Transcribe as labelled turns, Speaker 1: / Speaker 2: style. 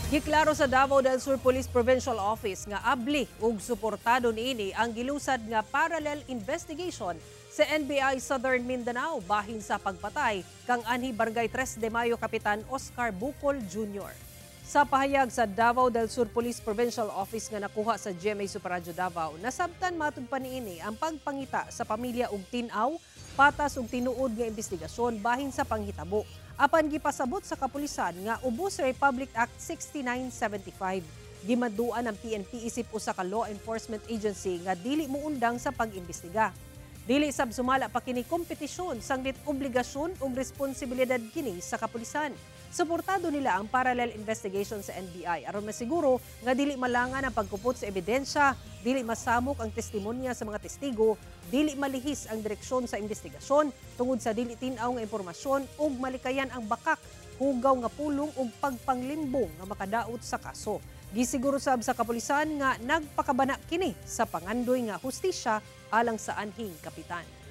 Speaker 1: Giklaro sa Davao del Sur Police Provincial Office nga abli ug suportado niini ang gilusad nga parallel investigation sa NBI Southern Mindanao bahin sa pagpatay kang anhi Barangay 3 de Mayo Kapitan Oscar Bucol Jr. Sa pahayag sa Davao del Sur Police Provincial Office nga nakuha sa GMA Super Radyo Davao, nasabtan matud pa niini ang pagpangita sa pamilya og tin-aw, patas ug tinuod nga investigasyon bahin sa panghitabo. Apan gipasabot sa kapulisan nga ubos sa Republic Act 6975. Gimanduan ang PNP isip usa ka law enforcement agency nga dili muundang sa pag-imbestiga. Dili sab sumala pa kini kompetisyon, sanglit obligasyon ug responsibilidad kini sa kapulisan. Suportado nila ang parallel investigation sa NBI aron masiguro nga dili malangan ang pagkupot sa ebidensya, dili masamok ang testimonya sa mga testigo, dili malihis ang direksyon sa investigasyon tungod sa dili tin-aw nga impormasyon ug malikayan ang bakak, hugaw nga pulong ug pagpanglimbong nga makadaot sa kaso. Gisiguro sab sa kapulisan nga nagpakabana kini sa pangandoy nga hustisya alang sa anhing kapitan.